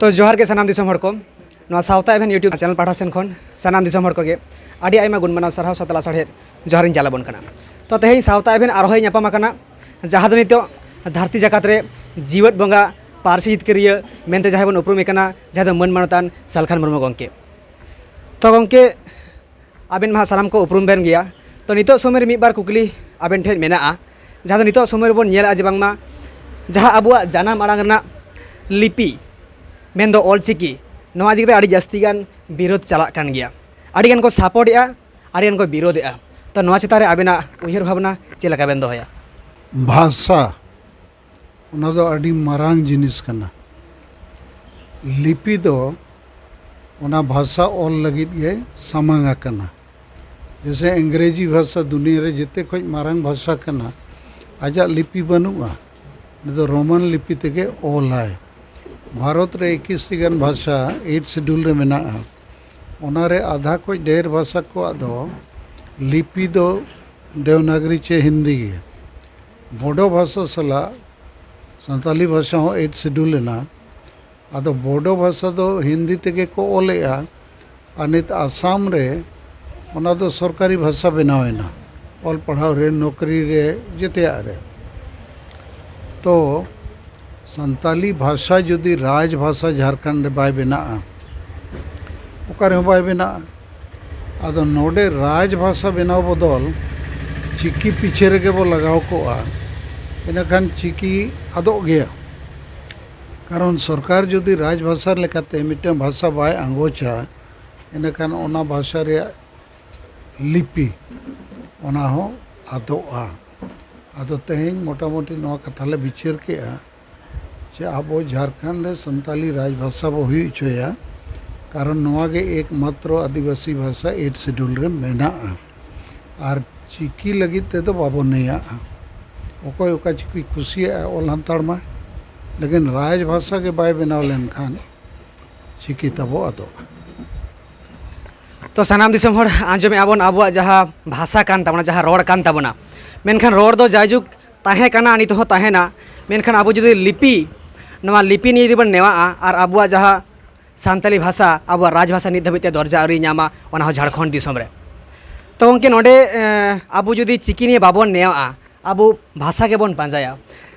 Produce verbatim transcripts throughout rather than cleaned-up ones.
ᱛᱚ ᱡᱚᱦᱟᱨ ᱜᱮ ᱥᱟᱱᱟᱢ ᱫᱤᱥᱚᱢ ᱦᱚᱲ ᱠᱚ᱾ ᱱᱚᱣᱟ ᱥᱟᱶᱛᱟ ᱮᱵᱷᱮᱱ YouTube ᱪᱮᱱᱮᱞ ᱯᱟᱦᱴᱟ ᱥᱮᱱ ᱠᱷᱚᱱ ᱥᱟᱱᱟᱢ ᱫᱤᱥᱚᱢ ᱦᱚᱲ ᱠᱚᱜᱮ ᱟᱹᱰᱤ ᱟᱭᱢᱟ ᱜᱩᱱ ᱢᱟᱱᱟᱣ ᱥᱟᱨᱦᱟᱣ ᱥᱟᱶᱛᱮ ᱞᱟᱥᱟᱲᱦᱮᱫ ᱡᱚᱦᱟᱨᱤᱧ ᱪᱟᱞ ᱟᱵᱚᱱ ᱠᱟᱱᱟ᱾ ᱛᱚ ᱛᱮᱦᱮᱧ ᱥᱟᱶᱛᱟ ᱮᱵᱷᱮᱱ ᱟᱨᱦᱚᱸᱭ ᱧᱟᱯᱟᱢ ᱟᱠᱟᱱᱟ, ᱡᱟᱦᱟᱸ ᱫᱚ ᱱᱤᱛᱚᱜ ᱫᱷᱟᱹᱨᱛᱤ ᱡᱟᱠᱟᱛ ᱨᱮ ᱡᱤᱣᱮᱫ ᱵᱚᱸᱜᱟ, ᱯᱟᱹᱨᱥᱤ ᱡᱤᱛᱠᱟᱹᱨᱤᱭᱟᱹ ᱢᱮᱱᱛᱮ ᱡᱟᱦᱟᱸᱭ ᱵᱚᱱ ᱩᱯᱨᱩᱢᱮ ᱠᱟᱱᱟ, ᱡᱟᱦᱟᱸ ᱫᱚ ᱢᱟᱹᱱ ᱢᱟᱱᱚᱛᱟᱱ ᱥᱟᱞᱠᱷᱟᱱ ᱢᱩᱨᱢᱩ ᱜᱚᱢᱠᱮ᱾ ᱛᱚ ᱜᱚᱢᱠᱮ, ᱟᱵᱮᱱ ᱢᱟ ᱥᱟᱱᱟᱢ ᱠᱚ ᱩᱯᱨᱩᱢ ᱵᱮᱱ ᱜᱮᱭᱟ᱾ ᱛᱚ ᱱᱤᱛᱚᱜ ᱥᱚᱢᱚᱭ ᱨᱮ ᱢᱤᱫ ᱵᱟᱨ ᱠᱩᱠᱞᱤ ᱟᱵᱮᱱ ᱴᱷᱮᱱ ᱢᱮᱱᱟᱜᱼᱟ, ᱡᱟᱦᱟᱸ ᱫᱚ ᱱᱤᱛᱚᱜ ᱥᱚᱢᱚᱭ ᱨᱮᱵᱚᱱ ᱧᱮᱞᱮᱫᱼᱟ ᱡᱮ ᱵᱟᱝᱢᱟ ᱡᱟᱦᱟᱸ ᱟᱵᱚᱣᱟᱜ ᱡᱟᱱᱟᱢ ᱟᱲᱟᱝ ᱨᱮᱱᱟᱜ ᱞᱤᱯᱤ, ᱢᱮᱱᱫᱚ ᱚᱞᱪᱤᱠᱤ, ᱱᱚᱣᱟ ᱤᱫᱤ ᱠᱟᱛᱮ ᱟᱹᱰᱤ ᱡᱟᱹᱥᱛᱤ ᱜᱟᱱ ᱵᱤᱨᱳᱫᱷ ᱪᱟᱞᱟᱜ ᱠᱟᱱ ᱜᱮᱭᱟ᱾ ᱟᱹᱰᱤ ᱜᱟᱱ ᱠᱚ ᱥᱟᱯᱳᱨᱴ ᱮᱫᱼᱟ, ᱟᱹᱰᱤ ᱜᱟᱱ ᱠᱚ ᱵᱤᱨᱳᱫᱷ ᱮᱫᱼᱟ᱾ ᱛᱚ ᱱᱚᱣᱟ ᱪᱮᱛᱟᱱ ᱨᱮ ᱟᱵᱮᱱᱟᱜ ᱩᱭᱦᱟᱹᱨ ᱵᱷᱟᱵᱽᱱᱟ ᱪᱮᱫ ᱞᱮᱠᱟ ᱵᱮᱱ ᱫᱚᱦᱚᱭᱟ? ᱵᱷᱟᱥᱟ, ᱚᱱᱟ ᱫᱚ ᱟᱹᱰᱤ ᱢᱟᱨᱟᱝ ᱡᱤᱱᱤᱥ ᱠᱟᱱᱟ᱾ ᱞᱤᱯᱤ ᱫᱚ ᱚᱱᱟ ᱵᱷᱟᱥᱟ ᱚᱞ ᱞᱟᱹᱜᱤᱫ ᱜᱮ ᱥᱟᱢᱟᱝ ᱟᱠᱟᱱᱟ᱾ ᱡᱮᱥᱮ ᱤᱝᱨᱮᱡᱤ ᱵᱷᱟᱥᱟ ᱫᱩᱱᱤᱭᱟᱹ ᱨᱮ ᱡᱮᱛᱮ ᱠᱷᱚᱱ ᱢᱟᱨᱟᱝ ᱵᱷᱟᱥᱟ ᱠᱟᱱᱟ, ᱟᱡᱟᱜ ᱞᱤᱯᱤ ᱵᱟᱹᱱᱩᱜᱼᱟ᱾ ᱩᱱᱤ ᱫᱚ ᱨᱳᱢᱟᱱ ᱞᱤᱯᱤ ᱛᱮᱜᱮ ᱚᱞᱟᱭ᱾ ᱵᱷᱟᱨᱚᱛ ᱨᱮ ᱮᱠᱤᱥ ᱴᱤ ᱜᱟᱱ ᱵᱷᱟᱥᱟ ᱮᱭᱤᱴ ᱥᱤᱰᱩᱞ ᱨᱮ ᱢᱮᱱᱟᱜᱼᱟ᱾ ᱚᱱᱟᱨᱮ ᱟᱫᱷᱟ ᱠᱷᱚᱱ ᱰᱷᱮᱨ ᱵᱷᱟᱥᱟ ᱠᱚᱣᱟᱜ ᱫᱚ ᱞᱤᱯᱤ ᱫᱚ ᱫᱮᱣᱱᱟᱜᱽᱨᱤ ᱪᱮ ᱦᱤᱱᱫᱤ ᱜᱮ᱾ ᱵᱳᱰᱳ ᱵᱷᱟᱥᱟ ᱥᱟᱞᱟᱜ ᱥᱟᱱᱛᱟᱞᱤ ᱵᱷᱟᱥᱟ ᱦᱚᱸ ᱮᱭᱤᱴ ᱥᱤᱰᱩᱞ ᱮᱱᱟ᱾ ᱟᱫᱚ ᱵᱳᱰᱳ ᱵᱷᱟᱥᱟ ᱫᱚ ᱦᱤᱱᱫᱤ ᱛᱮᱜᱮ ᱠᱚ ᱚᱞᱮᱜᱼᱟ᱾ ᱟᱨ ᱱᱤᱛ ᱟᱥᱟᱢ ᱨᱮ ᱚᱱᱟ ᱫᱚ ᱥᱚᱨᱠᱟᱨᱤ ᱵᱷᱟᱥᱟ ᱵᱮᱱᱟᱣ ᱮᱱᱟ, ᱚᱞ ᱯᱟᱲᱦᱟᱣ ᱨᱮ, ᱱᱚᱠᱨᱤ ᱨᱮ, ᱡᱮᱛᱮᱭᱟᱜ ᱨᱮ᱾ ᱛᱚ ᱥᱟᱱᱛᱟᱞᱤ ᱵᱷᱟᱥᱟ ᱡᱩᱫᱤ ᱨᱟᱡᱽ ᱵᱷᱟᱥᱟ ᱡᱷᱟᱲᱠᱷᱚᱸᱰ ᱨᱮ ᱵᱟᱭ ᱵᱮᱱᱟᱜᱼᱟ, ᱚᱠᱟ ᱨᱮᱦᱚᱸ ᱵᱟᱭ ᱵᱮᱱᱟᱜᱼᱟ᱾ ᱟᱫᱚ ᱱᱚᱰᱮ ᱨᱟᱡᱽ ᱵᱷᱟᱥᱟ ᱵᱮᱱᱟᱣ ᱵᱚᱫᱚᱞ ᱪᱤᱠᱤ ᱯᱤᱪᱷᱮ ᱨᱮᱜᱮ ᱵᱚ ᱞᱟᱜᱟᱣ ᱠᱚᱜᱼᱟ, ᱤᱱᱟᱹᱠᱷᱟᱱ ᱪᱤᱠᱤ ᱟᱫᱚᱜ ᱜᱮᱭᱟ᱾ ᱠᱟᱨᱚᱱ ᱥᱚᱨᱠᱟᱨ ᱡᱩᱫᱤ ᱨᱟᱡᱽ ᱵᱷᱟᱥᱟ ᱞᱮᱠᱟᱛᱮ ᱢᱤᱫᱴᱟᱝ ᱵᱷᱟᱥᱟ ᱵᱟᱭ ᱟᱸᱜᱚᱪᱟ, ᱤᱱᱟᱹᱠᱷᱟᱱ ᱚᱱᱟ ᱵᱷᱟᱥᱟ ᱨᱮᱭᱟᱜ ᱞᱤᱯᱤ ᱚᱱᱟ ᱦᱚᱸ ᱟᱫᱚᱜᱼᱟ᱾ ᱟᱫᱚ ᱛᱮᱦᱮᱧ ᱢᱚᱴᱟᱢᱩᱴᱤ ᱱᱚᱣᱟ ᱠᱟᱛᱷᱟ ᱞᱮ ᱵᱤᱪᱟᱹᱨ ᱠᱮᱜᱼᱟ ᱡᱮ ᱟᱵᱚ ᱡᱷᱟᱲᱠᱷᱚᱸᱰ ᱨᱮ ᱥᱟᱱᱛᱟᱞᱤ ᱨᱟᱡᱽ ᱵᱷᱟᱥᱟ ᱵᱚ ᱦᱩᱭ ᱦᱚᱪᱚᱭᱟ, ᱠᱟᱨᱚᱱ ᱱᱚᱣᱟ ᱜᱮ ᱮᱠᱢᱟᱛᱨᱚ ᱟᱹᱫᱤᱵᱟᱹᱥᱤ ᱵᱷᱟᱥᱟ ᱮᱭᱤᱴ ᱥᱤᱰᱩᱞ ᱨᱮ ᱢᱮᱱᱟᱜᱼᱟ᱾ ᱟᱨ ᱪᱤᱠᱤ ᱞᱟᱹᱜᱤᱫ ᱛᱮᱫᱚ ᱵᱟᱵᱚ ᱱᱮᱭᱟᱜᱼᱟ᱾ ᱚᱠᱚᱭ ᱚᱠᱟ ᱪᱤᱠᱤ ᱠᱩᱥᱤᱭᱟᱜᱼᱟ ᱚᱞ ᱦᱟᱛᱟᱲ ᱢᱟᱭ, ᱞᱮᱠᱤᱱ ᱨᱟᱡᱽ ᱵᱷᱟᱥᱟ ᱜᱮ ᱵᱟᱭ ᱵᱮᱱᱟᱣ ᱞᱮᱱᱠᱷᱟᱱ ᱪᱤᱠᱤ ᱛᱟᱵᱚ ᱟᱫᱚᱜᱼᱟ᱾ ᱛᱚ ᱥᱟᱱᱟᱢ ᱫᱤᱥᱚᱢ ᱦᱚᱲ ᱟᱸᱡᱚᱢᱮᱫᱼᱟ ᱵᱚᱱ, ᱟᱵᱚᱣᱟᱜ ᱡᱟᱦᱟᱸ ᱵᱷᱟᱥᱟ ᱠᱟᱱ ᱛᱟᱵᱚᱱᱟ, ᱡᱟᱦᱟᱸ ᱨᱚᱲ ᱠᱟᱱ ᱛᱟᱵᱚᱱᱟ, ᱢᱮᱱᱠᱷᱟᱱ ᱨᱚᱲ ᱫᱚ ᱡᱟᱭᱡᱩᱜᱽ ᱛᱟᱦᱮᱸ ᱠᱟᱱᱟ, ᱱᱤᱛ ᱦᱚᱸ ᱛᱟᱦᱮᱱᱟ᱾ ᱢᱮᱱᱠᱷᱟᱱ ᱟᱵᱚ ᱡᱩᱫᱤ ᱞᱤᱯᱤ ᱱᱚᱣᱟ ᱞᱤᱯᱤ ᱱᱤᱭᱮ ᱡᱩᱫᱤ ᱵᱚᱱ ᱱᱮᱣᱟᱜᱼᱟ ᱟᱨ ᱟᱵᱚᱣᱟᱜ ᱡᱟᱦᱟᱸ ᱥᱟᱱᱛᱟᱞᱤ ᱵᱷᱟᱥᱟ, ᱟᱵᱚᱣᱟᱜ ᱨᱟᱡᱽ ᱵᱷᱟᱥᱟ ᱱᱤᱛ ᱫᱷᱟᱹᱵᱤᱡ ᱛᱮ ᱫᱚᱨᱡᱟ ᱟᱹᱣᱨᱤ ᱧᱟᱢᱟ, ᱚᱱᱟ ᱦᱚᱸ ᱡᱷᱟᱲᱠᱷᱚᱸᱰ ᱫᱤᱥᱚᱢ ᱨᱮ᱾ ᱛᱚ ᱜᱚᱢᱠᱮ, ᱱᱚᱰᱮ ᱮᱸ, ᱟᱵᱚ ᱡᱩᱫᱤ ᱪᱤᱠᱤ ᱱᱤᱭᱮ ᱵᱟᱵᱚᱱ ᱱᱮᱣᱟᱜᱼᱟ, ᱟᱵᱚ ᱵᱷᱟᱥᱟ ᱜᱮᱵᱚᱱ ᱯᱟᱸᱡᱟᱭᱟ᱾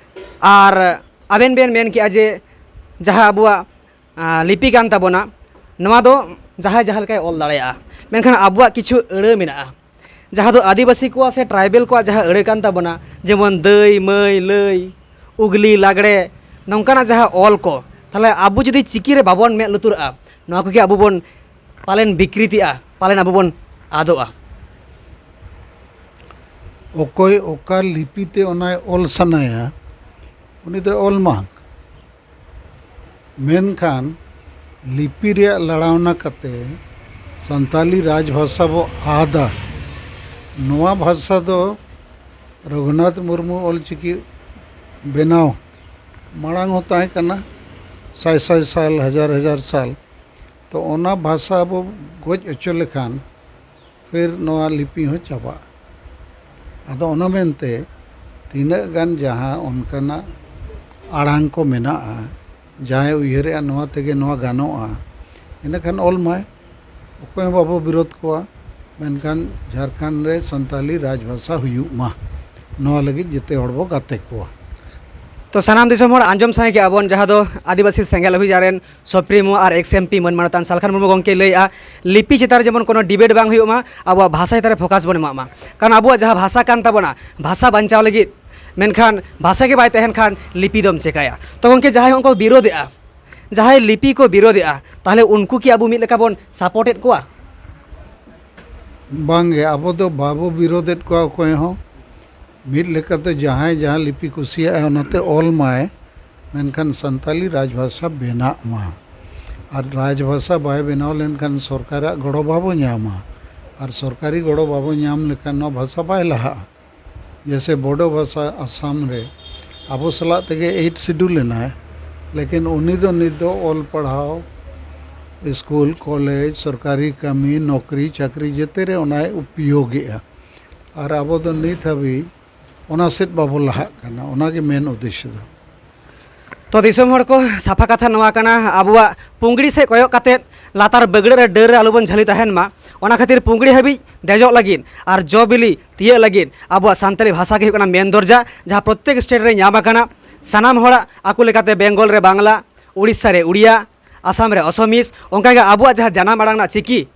ᱟᱨ ᱟᱵᱮᱱ ᱵᱮᱱ ᱢᱮᱱ ᱠᱮᱜᱼᱟ ᱡᱮ ᱡᱟᱦᱟᱸ ᱟᱵᱚᱣᱟᱜ ᱟᱸ, ᱞᱤᱯᱤ ᱠᱟᱱ ᱛᱟᱵᱚᱱᱟ, ᱱᱚᱣᱟ ᱫᱚ ᱡᱟᱦᱟᱸᱭ ᱡᱟᱦᱟᱸ ᱞᱮᱠᱟᱭ ᱚᱞ ᱫᱟᱲᱮᱭᱟᱜᱼᱟ᱾ ᱢᱮᱱᱠᱷᱟᱱ ᱟᱵᱚᱣᱟᱜ ᱠᱤᱪᱷᱩ ᱟᱹᱲᱟᱹ ᱢᱮᱱᱟᱜᱼᱟ, ᱡᱟᱦᱟᱸ ᱫᱚ ᱟᱹᱫᱤᱵᱟᱹᱥᱤ ᱠᱚᱣᱟᱜ ᱥᱮ ᱴᱨᱟᱭᱵᱮᱞ ᱠᱚᱣᱟᱜ ᱡᱟᱦᱟᱸ ᱟᱹᱲᱟᱹ ᱠᱟᱱ ᱛᱟᱵᱚᱱᱟ, ᱡᱮᱢᱚᱱ ᱫᱟᱹᱭ, ᱢᱟᱹᱭ, ᱞᱟᱹᱭ, ᱩᱜᱽᱞᱤ, ᱞᱟᱜᱽᱲᱮ, ᱱᱚᱝᱠᱟᱱᱟᱜ ᱡᱟᱦᱟᱸ ᱚᱞ ᱠᱚ, ᱛᱟᱦᱚᱞᱮ ᱟᱵᱚ ᱡᱩᱫᱤ ᱪᱤᱠᱤ ᱨᱮ ᱵᱟᱵᱚᱱ ᱢᱮᱫ ᱞᱩᱛᱩᱨᱟᱜᱼᱟ, ᱱᱚᱣᱟ ᱠᱚᱜᱮ ᱟᱵᱚ ᱵᱚᱱ ᱯᱟᱞᱮᱱ ᱵᱤᱠᱨᱤᱛᱤᱜᱼᱟ, ᱯᱟᱞᱮᱱ ᱟᱵᱚ ᱵᱚᱱ ᱟᱫᱚᱜᱼᱟ᱾ ᱚᱠᱚᱭ ᱚᱠᱟ ᱞᱤᱯᱤ ᱛᱮ ᱚᱱᱟᱭ ᱚᱞ ᱥᱟᱱᱟᱭᱟ, ᱩᱱᱤ ᱫᱚᱭ ᱚᱞ ᱢᱟ᱾ ᱢᱮᱱᱠᱷᱟᱱ ᱞᱤᱯᱤ ᱨᱮᱭᱟᱜ ᱞᱟᱲᱟᱣᱱᱟ ᱠᱟᱛᱮ ᱥᱟᱱᱛᱟᱞᱤ ᱨᱟᱡᱽ ᱵᱷᱟᱥᱟ ᱵᱚ ᱟᱫᱟ᱾ ᱱᱚᱣᱟ ᱵᱷᱟᱥᱟ ᱫᱚ ᱨᱚᱜᱷᱩᱱᱟᱛᱷ ᱢᱩᱨᱢᱩ ᱚᱞᱪᱤᱠᱤ ᱵᱮᱱᱟᱣ ᱢᱟᱲᱟᱝ ᱦᱚᱸ ᱛᱟᱦᱮᱸ ᱠᱟᱱᱟ, ᱥᱟᱭ ᱥᱟᱭ ᱥᱟᱞ, ᱦᱟᱡᱟᱨ ᱦᱟᱡᱟᱨ ᱥᱟᱞ᱾ ᱛᱚ ᱚᱱᱟ ᱵᱷᱟᱥᱟ ᱵᱚ ᱜᱚᱡ ᱦᱚᱪᱚ ᱞᱮᱠᱷᱟᱱ ᱯᱷᱤᱨ ᱱᱚᱣᱟ ᱞᱤᱯᱤ ᱦᱚᱸ ᱪᱟᱵᱟᱜᱼᱟ᱾ ᱟᱫᱚ ᱚᱱᱟ ᱢᱮᱱᱛᱮ ᱛᱤᱱᱟᱹᱜ ᱜᱟᱱ ᱡᱟᱦᱟᱸ ᱚᱱᱠᱟᱱᱟᱜ ᱟᱲᱟᱝ ᱠᱚ ᱢᱮᱱᱟᱜᱼᱟ, ᱡᱟᱦᱟᱸᱭ ᱩᱭᱦᱟᱹᱨᱮᱜᱼᱟ ᱱᱚᱣᱟ ᱛᱮᱜᱮ ᱱᱚᱣᱟ ᱜᱟᱱᱚᱜᱼᱟ, ᱤᱱᱟᱹᱠᱷᱟᱱ ᱚᱞ ᱢᱟᱭ᱾ ᱚᱠᱚᱭ ᱦᱚᱸ ᱵᱟᱵᱚ ᱵᱤᱨᱳᱫ ᱠᱚᱣᱟ, ᱢᱮᱱᱠᱷᱟᱱ ᱡᱷᱟᱲᱠᱷᱚᱸᱰ ᱨᱮ ᱥᱟᱱᱛᱟᱞᱤ ᱨᱟᱡᱽ ᱵᱷᱟᱥᱟ ᱦᱩᱭᱩᱜ ᱢᱟ, ᱱᱚᱣᱟ ᱞᱟᱹᱜᱤᱫ ᱡᱮᱛᱮ ᱦᱚᱲ ᱵᱚ ᱜᱟᱛᱮ ᱠᱚᱣᱟ᱾ ᱛᱚ ᱥᱟᱱᱟᱢ ᱫᱤᱥᱚᱢ ᱦᱚᱲ ᱟᱸᱡᱚᱢ ᱥᱟᱸᱜᱮ ᱠᱮᱜᱼᱟ ᱵᱚᱱ, ᱡᱟᱦᱟᱸ ᱫᱚ ᱟᱹᱫᱤᱵᱟᱹᱥᱤ ᱥᱮᱸᱜᱮᱞ ᱚᱵᱷᱤᱡᱟᱱ ᱨᱮᱱ ᱥᱩᱯᱨᱤᱢᱳ ᱟᱨ ᱮᱠᱥ ᱮᱢ ᱯᱤ ᱢᱟᱹᱱ ᱢᱟᱱᱚᱛᱟᱱ ᱥᱟᱞᱠᱷᱟᱱ ᱢᱩᱨᱢᱩ ᱜᱚᱢᱠᱮᱭ ᱞᱟᱹᱭᱮᱜᱼᱟ, ᱞᱤᱯᱤ ᱪᱮᱛᱟᱱ ᱨᱮ ᱡᱮᱢᱚᱱ ᱠᱳᱱᱳ ᱰᱤᱵᱮᱴ ᱵᱟᱝ ᱦᱩᱭᱩᱜ ᱢᱟ, ᱟᱵᱚᱣᱟᱜ ᱵᱷᱟᱥᱟ ᱪᱮᱛᱟᱱ ᱨᱮ ᱯᱷᱳᱠᱟᱥ ᱵᱚᱱ ᱮᱢᱟᱜ ᱢᱟ᱾ ᱠᱟᱨᱚᱱ ᱟᱵᱚᱣᱟᱜ ᱡᱟᱦᱟᱸ ᱵᱷᱟᱥᱟ ᱠᱟᱱ ᱛᱟᱵᱚᱱᱟ, ᱵᱷᱟᱥᱟ ᱵᱟᱧᱪᱟᱣ ᱞᱟᱹᱜᱤᱫ, ᱢᱮᱱᱠᱷᱟᱱ ᱵᱷᱟᱥᱟ ᱜᱮ ᱵᱟᱭ ᱛᱟᱦᱮᱱ ᱠᱷᱟᱱ ᱞᱤᱯᱤ ᱫᱚᱢ ᱪᱮᱠᱟᱭᱟ? ᱛᱚ ᱜᱚᱢᱠᱮ, ᱡᱟᱦᱟᱸᱭ ᱦᱚᱸ ᱠᱚ ᱵᱤᱨᱳᱫᱮᱜᱼᱟ, ᱡᱟᱦᱟᱸᱭ ᱞᱤᱯᱤ ᱠᱚ ᱵᱤᱨᱳᱫᱮᱜᱼᱟ, ᱛᱟᱦᱚᱞᱮ ᱩᱱᱠᱩ ᱠᱤ ᱟᱵᱚ ᱢᱤᱫ ᱞᱮᱠᱟ ᱵᱚᱱ ᱥᱟᱯᱳᱨᱴᱮᱫ ᱠᱚᱣᱟ? ᱵᱟᱝᱜᱮ, ᱟᱵᱚ ᱫᱚ ᱵᱟᱵᱚ ᱵᱤᱨᱳᱫᱮᱫ ᱠᱚᱣᱟ ᱚᱠᱚᱭ ᱦᱚᱸ᱾ ᱢᱤᱫ ᱞᱮᱠᱟᱛᱮ ᱡᱟᱦᱟᱸᱭ ᱡᱟᱦᱟᱸ ᱞᱤᱯᱤ ᱠᱩᱥᱤᱭᱟᱜᱼᱟ ᱚᱱᱟᱛᱮ ᱚᱞ ᱢᱟᱭ, ᱢᱮᱱᱠᱷᱟᱱ ᱥᱟᱱᱛᱟᱞᱤ ᱨᱟᱡᱽᱵᱷᱟᱥᱟ ᱵᱮᱱᱟᱜ ᱢᱟ᱾ ᱟᱨ ᱨᱟᱡᱽᱵᱷᱟᱥᱟ ᱵᱟᱭ ᱵᱮᱱᱟᱣ ᱞᱮᱱᱠᱷᱟᱱ ᱥᱚᱨᱠᱟᱨᱟᱜ ᱜᱚᱲᱚ ᱵᱟᱵᱚ ᱧᱟᱢᱟ, ᱟᱨ ᱥᱚᱨᱠᱟᱨᱤ ᱜᱚᱲᱚ ᱵᱟᱵᱚ ᱧᱟᱢ ᱞᱮᱠᱷᱟᱱ ᱱᱚᱣᱟ ᱵᱷᱟᱥᱟ ᱵᱟᱭ ᱞᱟᱦᱟᱜᱼᱟ᱾ ᱡᱮᱭᱥᱮ ᱵᱳᱰᱳ ᱵᱷᱟᱥᱟ ᱟᱥᱟᱢ ᱨᱮ ᱟᱵᱚ ᱥᱟᱞᱟᱜ ᱛᱮᱜᱮ ᱮᱭᱤᱴ ᱥᱤᱰᱩᱞ ᱮᱱᱟᱭ, ᱞᱮᱠᱤᱱ ᱩᱱᱤ ᱫᱚ ᱱᱤᱛ ᱫᱚ ᱚᱞ ᱯᱟᱲᱦᱟᱣ, ᱥᱠᱩᱞ, ᱠᱚᱞᱮᱡᱽ, ᱥᱚᱨᱠᱟᱨᱤ ᱠᱟᱹᱢᱤ, ᱱᱚᱠᱨᱤ, ᱪᱟᱹᱠᱨᱤ ᱡᱮᱛᱮ ᱨᱮ ᱚᱱᱟᱭ ᱩᱯᱭᱳᱜᱮᱜᱼᱟ᱾ ᱟᱨ ᱟᱵᱚ ᱫᱚ ᱱᱤᱛ ᱦᱟᱹᱵᱤᱡ ᱚᱱᱟ ᱥᱮᱫ ᱵᱟᱵᱚ ᱞᱟᱦᱟᱜ ᱠᱟᱱᱟ᱾ ᱚᱱᱟᱜᱮ ᱢᱮᱱ ᱩᱫᱽᱫᱮᱥᱥᱚ ᱫᱚ᱾ ᱛᱚ ᱫᱤᱥᱚᱢ ᱦᱚᱲ ᱠᱚ, ᱥᱟᱯᱷᱟ ᱠᱟᱛᱷᱟ ᱱᱚᱣᱟ ᱠᱟᱱᱟ, ᱟᱵᱚᱣᱟᱜ ᱯᱩᱸᱜᱲᱤ ᱥᱮᱫ ᱠᱚᱭᱚᱜ ᱠᱟᱛᱮᱫ ᱞᱟᱛᱟᱨ ᱵᱟᱹᱜᱲᱟᱹ ᱨᱮ ᱰᱟᱹᱨ ᱨᱮ ᱟᱞᱚᱵᱚᱱ ᱡᱷᱟᱹᱞᱤ ᱛᱟᱦᱮᱱ ᱢᱟ᱾ ᱚᱱᱟ ᱠᱷᱟᱹᱛᱤᱨ ᱯᱩᱸᱜᱲᱤ ᱦᱟᱹᱵᱤᱡ ᱫᱮᱡᱚᱜ ᱞᱟᱹᱜᱤᱫ ᱟᱨ ᱡᱚ ᱵᱤᱞᱤ ᱛᱤᱭᱟᱹᱜ ᱞᱟᱹᱜᱤᱫ ᱟᱵᱚᱣᱟᱜ ᱥᱟᱱᱛᱟᱲᱤ ᱵᱷᱟᱥᱟ ᱜᱮ ᱦᱩᱭᱩᱜ ᱠᱟᱱᱟ ᱢᱮᱱ ᱫᱚᱨᱡᱟ, ᱡᱟᱦᱟᱸ ᱯᱨᱚᱛᱮᱠ ᱥᱴᱮᱴ ᱨᱮ ᱧᱟᱢ ᱟᱠᱟᱱᱟ᱾ ᱥᱟᱱᱟᱢ ᱦᱚᱲᱟᱜ ᱟᱠᱚ ᱞᱮᱠᱟᱛᱮ ᱵᱮᱝᱜᱚᱞ ᱨᱮ ᱵᱟᱝᱞᱟ, ᱩᱲᱤᱥᱥᱟ ᱨᱮ ᱩᱲᱤᱭᱟ, ᱟᱥᱟᱢ ᱨᱮ ᱚᱥᱚᱢᱤᱥ, ᱚᱱᱠᱟᱜᱮ ᱟᱵᱚᱣᱟᱜ ᱡᱟᱦᱟᱸ ᱡᱟᱱᱟᱢ ᱟᱲᱟᱝ ᱨᱮᱱᱟᱜ ᱪᱤᱠᱤ,